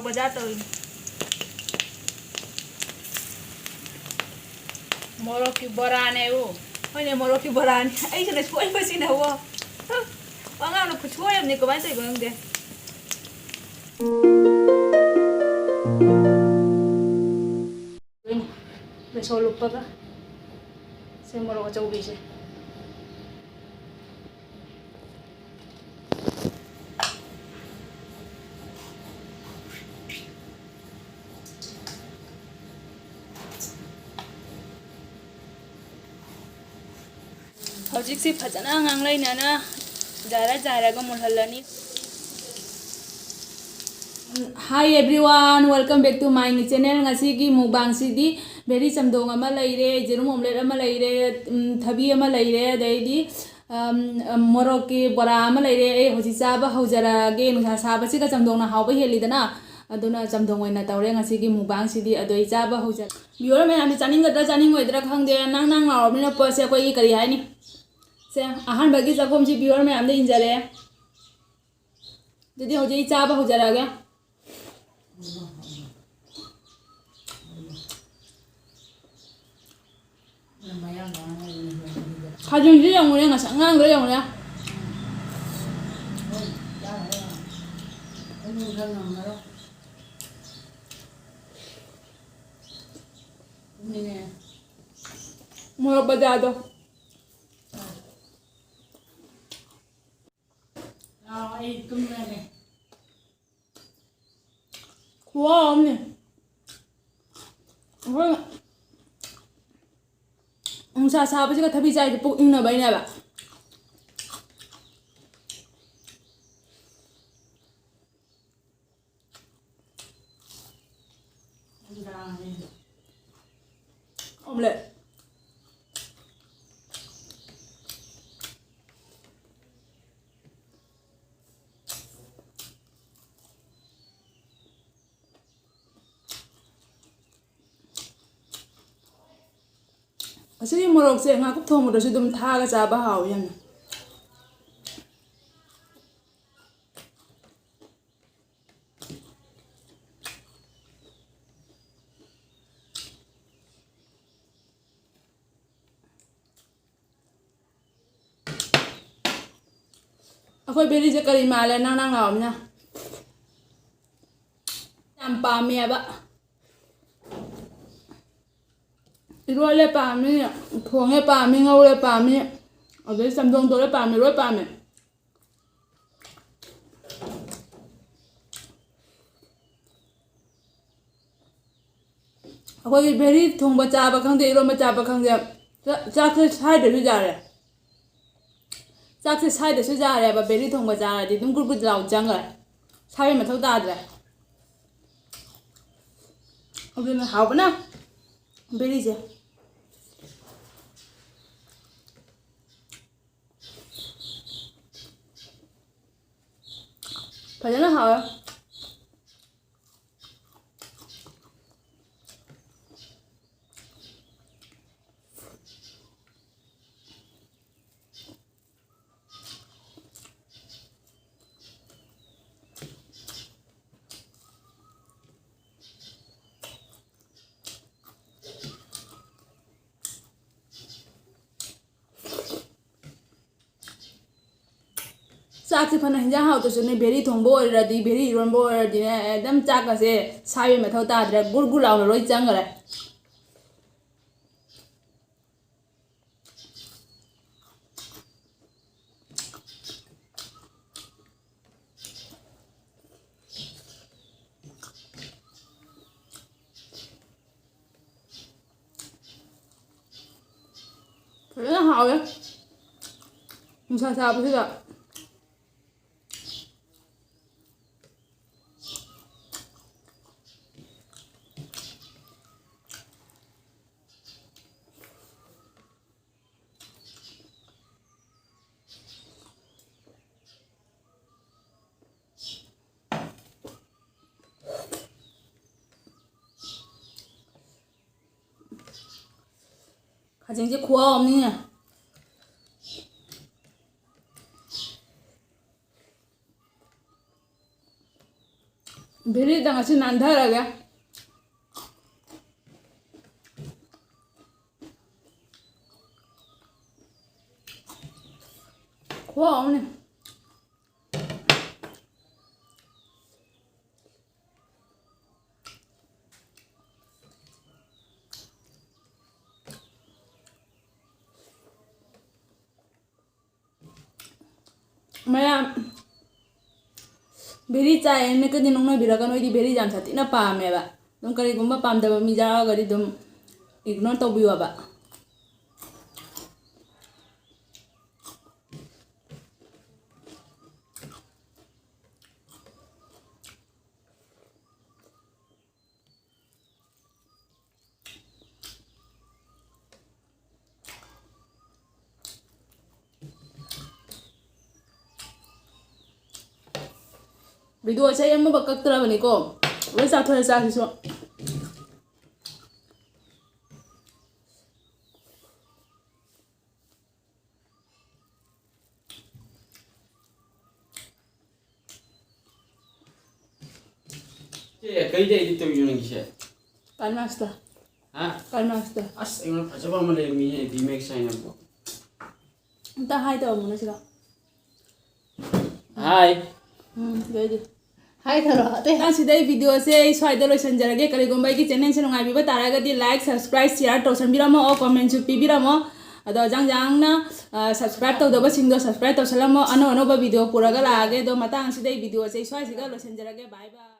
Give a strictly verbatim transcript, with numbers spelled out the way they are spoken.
ꯕꯖꯥꯔ ꯇꯧꯔꯤꯅꯤ꯫ ꯃꯣꯔꯣꯛꯀꯤ ꯕꯣꯔꯥꯅꯦ ꯑꯣ꯫ ꯍꯣꯏꯅꯦ, ꯃꯣꯔꯣꯛꯀꯤ ꯕꯣꯔꯥꯅꯤ꯫ ꯑꯩꯁꯤꯅ ꯁꯣꯏꯕꯁꯤꯅ ꯑꯣ꯫ ꯑꯉꯥꯡꯅ ꯈꯨꯠꯁꯣꯏ ꯑꯃꯅꯤ, ꯀꯃꯥꯏꯅ ꯇꯧꯔꯤꯅꯣ ꯈꯪꯗꯦ꯫ ꯕꯦꯁꯣꯟ ꯂꯨꯞꯄꯒ ꯁꯦ ꯃꯣꯔꯣꯛ ꯑꯆꯧꯕꯤꯁꯦ꯫ ꯍꯧꯖꯤꯛꯁꯤ ꯐꯖꯅ ꯉꯥꯡꯂꯩꯅꯅ ꯖꯥꯏꯔ ꯖꯥꯏꯔꯒ ꯃꯨꯜꯍꯜꯂꯅꯤ꯫ Hi everyone, welcome back to my channel꯫ ꯉꯁꯤꯒꯤ ꯃꯨꯛꯕꯥꯡꯁꯤꯗꯤ ꯚꯦꯔꯤ ꯆꯝꯊꯣꯡ ꯑꯃ ꯂꯩꯔꯦ, ꯌꯦꯔꯨꯝ ꯑꯣꯝꯂꯦꯠ ꯑꯃ ꯂꯩꯔꯦ, ꯎꯝ, ꯊꯕꯤ ꯑꯃ ꯂꯩꯔꯦ, ꯑꯗꯩꯗꯤ, ꯑꯝ, ꯑꯝ, ꯃꯣꯔꯣꯛꯀꯤ ꯕꯣꯔꯥ ꯑꯃ ꯂꯩꯔꯦ꯫ ꯑꯩ ꯍꯧꯖꯤꯛ ꯆꯥꯕ ꯍꯧꯖꯔꯛꯑꯒꯦ꯫ ꯅꯨꯡꯁꯥ ꯁꯥꯕꯁꯤꯒ ꯆꯝꯊꯣꯡꯅ ꯍꯥꯎꯕ ꯍꯦꯜꯂꯤꯗꯅ, ꯑꯗꯨꯅ ꯆꯝꯊꯣꯡ ꯑꯣꯏꯅ ꯇꯧꯔꯦ ꯉꯁꯤꯒꯤ ꯃꯨꯛꯕꯥꯡꯁꯤꯗꯤ꯫ ꯑꯗꯣ ꯑꯩ ꯆꯥꯕ ꯍꯧꯖꯔꯦ꯫ Viewer ꯃꯌꯥꯝꯁꯦ ꯆꯥꯅꯤꯡꯒꯗ꯭ꯔꯥ ꯆꯥꯅꯤꯡꯉꯣꯏꯗ꯭ꯔꯥ ꯈꯪꯗꯦ, ꯅꯪ ꯅꯪ ꯂꯥꯎꯔꯕꯅꯤꯅ ꯄꯣꯠꯁꯦ ꯑꯩꯈꯣꯏꯒꯤ ꯀꯔꯤ ꯍꯥꯏꯅꯤ? ꯁꯦ, ꯑꯍꯥꯟꯕꯒꯤ ꯆꯥꯛꯈꯣꯝꯁꯤ viewer ꯃꯌꯥꯝꯗ ꯏꯟꯖꯔꯦ꯫ ꯑꯗꯨꯗꯤ ꯍꯧꯖꯤꯛ ꯑꯩ ꯆꯥꯕ ꯍꯧꯖꯔꯛꯑꯒꯦ꯫ ꯈꯥꯖꯤꯡꯁꯤ ꯌꯦꯡꯉꯨꯅꯦ, ꯉꯁꯥꯏ ꯑꯉꯥꯡꯗꯣ ꯌꯦꯡꯉꯨꯅꯦ꯫ ꯃꯣꯔꯣꯛ ꯕꯖꯥꯔꯗꯣ꯫ ꯈꯨꯍꯥꯎ ꯑꯃꯅꯤ꯫ ꯑꯩꯈꯣꯏ ꯅꯨꯡꯁꯥ ꯁꯥꯕꯁꯤꯒ ꯊꯕꯤ ꯆꯥꯏꯁꯦ ꯄꯨꯛ ꯏꯪꯅꯕꯩꯅꯦꯕ꯫ Omelette꯫ ꯑꯁꯤꯒꯤ ꯃꯣꯔꯣꯛꯁꯦ ꯉꯥꯀꯨꯞ ꯊꯣꯡꯕꯗꯁꯨ ꯑꯗꯨꯝ ꯊꯥꯛꯑꯒ ꯆꯥꯕ ꯍꯥꯎꯋꯤ ꯌꯥꯝꯅ꯫ ꯑꯩꯈꯣꯏ ꯕꯦꯔꯤꯁꯦ ꯀꯔꯤ ꯃꯥꯜꯂꯦ, ꯅꯪ ꯅꯪ ꯂꯥꯎꯔꯃꯤꯅ? ꯌꯥꯝ ꯄꯥꯝꯃꯦꯕ꯫ ꯏꯔꯣꯜꯂꯦ ꯄꯥꯝꯃꯤ, ꯊꯣꯡꯉꯦ ꯄꯥꯝꯃꯤ, ꯉꯧꯔꯦ ꯄꯥꯝꯃꯤ, ꯑꯗꯩ ꯆꯝꯊꯣꯡ ꯇꯧꯔꯦ ꯄꯥꯝꯃꯤ, ꯂꯣꯏ ꯄꯥꯝꯃꯦ꯫ ꯑꯩꯈꯣꯏꯒꯤ ꯕꯦꯔꯤ ꯊꯣꯡꯕ ꯆꯥꯕ ꯈꯪꯗꯦ, ꯏꯔꯣꯟꯕ ꯆꯥꯕ ꯈꯪꯗꯦ, ꯆꯥ-, ꯆꯥꯛꯁꯦ ꯁꯥꯏꯗ꯭ꯔꯁꯨ ꯌꯥꯔꯦ꯫ ꯆꯥꯛꯁꯦ ꯁꯥꯏꯗ꯭ꯔꯁꯨ ꯌꯥꯔꯦꯕ, ꯕꯦꯔꯤ ꯊꯣꯡꯕ ꯆꯥꯔꯗꯤ ꯑꯗꯨꯝ ꯒꯨꯠ ꯒꯨꯠ ꯂꯥꯎ ꯆꯪꯈ꯭ꯔꯦ, ꯁꯥꯏꯕꯩ ꯃꯊꯧ ꯇꯥꯗ꯭ꯔꯦ꯫ ꯑꯗꯨꯅ ꯍꯥꯎꯕꯅ ꯕꯦꯔꯤꯁꯦ꯫ ꯐꯖꯅ ꯍꯥꯎꯔꯦ꯫ ꯆꯥꯛꯁꯦ ꯐꯅ ꯍꯤꯟꯖꯥꯡ ꯍꯥꯎꯇ꯭ꯔꯁꯨꯅꯦ, ꯕꯦꯔꯤ ꯊꯣꯡꯕ ꯑꯣꯏꯔꯗꯤ, ꯕꯦꯔꯤ ꯏꯔꯣꯟꯕ ꯑꯣꯏꯔꯗꯤꯅꯦ, ꯑꯗꯨꯝ ꯆꯥꯛꯀꯁꯦ ꯁꯥꯏꯕꯩ ꯃꯊꯧ ꯇꯥꯗ꯭ꯔꯦ, ꯒꯨꯔ ꯒꯨꯔ ꯂꯥꯎꯅ ꯂꯣꯏ ꯆꯪꯈ꯭ꯔꯦ꯫ ꯐꯖꯅ ꯍꯥꯎꯋꯦ꯫ ꯅꯨꯡꯁꯥ ꯁꯥꯕꯁꯤꯗ꯫ ꯈꯥꯖꯤꯡꯁꯦ ꯈꯨꯍꯥꯎ ꯑꯃꯅꯤꯅꯦ꯫ ꯕꯦꯔꯤꯗ ꯉꯁꯤ ꯅꯥꯟꯊꯔꯒꯦ꯫ ꯈꯨꯍꯥꯎ ꯑꯃꯅꯤ꯫ ꯃꯌꯥꯝ ꯚꯦꯔꯤ ꯆꯥꯏ ꯍꯥꯏꯅ ꯀꯗꯤ ꯅꯣꯛꯅꯕꯤꯔꯛꯀꯅꯨ, ꯑꯩꯗꯤ ꯚꯦꯔꯤ ꯌꯥꯝ ꯁꯥꯊꯤꯅ ꯄꯥꯝꯃꯦꯕ꯫ ꯑꯗꯨꯝ ꯀꯔꯤꯒꯨꯝꯕ ꯄꯥꯝꯗꯕ ꯃꯤ ꯌꯥꯎꯔꯒꯗꯤ ꯑꯗꯨꯝ ꯏꯒꯅꯣꯔ ꯇꯧꯕꯤꯌꯣꯕ꯫ ꯚꯤꯗꯤꯑꯣꯁꯦ ꯑꯩ ꯑꯃꯐꯥꯎ ꯀꯛꯇ꯭ꯔꯕꯅꯤꯀꯣ, ꯂꯣꯏ ꯆꯥꯊꯣꯛꯑꯦ ꯆꯥꯛꯁꯤꯁꯨ꯫ ꯁꯦ, ꯀꯔꯤꯗ edit ꯇꯧꯔꯤꯅꯣ ꯅꯪꯒꯤꯁꯦ? ꯀꯥꯏꯃꯥꯛꯁꯇ꯫ ꯍꯥ? ꯀꯥꯏꯃꯥꯛꯁꯇ꯫ ꯑꯁ, ꯑꯩꯉꯣꯟꯗ ꯐꯖꯕ ꯑꯃ ꯂꯩꯔꯝꯃꯤꯍꯦ, V Max ꯍꯥꯏꯅꯀꯣ꯫ ꯑꯝꯇ ꯍꯥꯏ ꯇꯧꯔꯝꯃꯨꯅꯦ ꯁꯤꯗ꯫ ꯍꯥꯏ꯫ ꯎꯝ, ꯑꯗꯨꯑꯣꯏꯗꯤ꯫ ꯍꯥꯏ ꯇꯧꯔꯣ, ꯑꯇꯩ꯫ ꯉꯁꯤꯗ ꯑꯩ ꯚꯤꯗꯤꯑꯣꯁꯦ ꯑꯩ ꯁ꯭ꯋꯥꯏꯗ ꯂꯣꯏꯁꯤꯟꯖꯔꯒꯦ꯫ ꯀꯔꯤꯒꯨꯝꯕ ꯑꯩꯒꯤ ꯆꯦꯅꯦꯜꯁꯦ ꯅꯨꯡꯉꯥꯏꯕꯤꯕ ꯇꯥꯔꯒꯗꯤ like, subscribe, share ꯇꯧꯁꯟꯕꯤꯔꯝꯃꯣ, comment ꯁꯨ ꯄꯤꯕꯤꯔꯝꯃꯣ꯫ ꯑꯗꯣ ꯖꯥꯡ ꯖꯥꯡꯅ, ꯑ, subscribe ꯇꯧꯗꯕꯁꯤꯡꯗꯣ subscribe ꯇꯧꯁꯜꯂꯝꯃꯣ꯫ ꯑꯅꯧ ꯑꯅꯧꯕ ꯚꯤꯗꯤꯑꯣ ꯄꯨꯔꯒ ꯂꯥꯛꯑꯒꯦ꯫ ꯑꯗꯣ ꯃꯇꯥꯡꯁꯤꯗ ꯑꯩ ꯚꯤꯗꯤꯑꯣꯁꯦ ꯑꯩ ꯁ꯭ꯋꯥꯏꯁꯤꯒ ꯂꯣꯏꯁꯤꯟꯖꯔꯒꯦ꯫ Bye bye꯫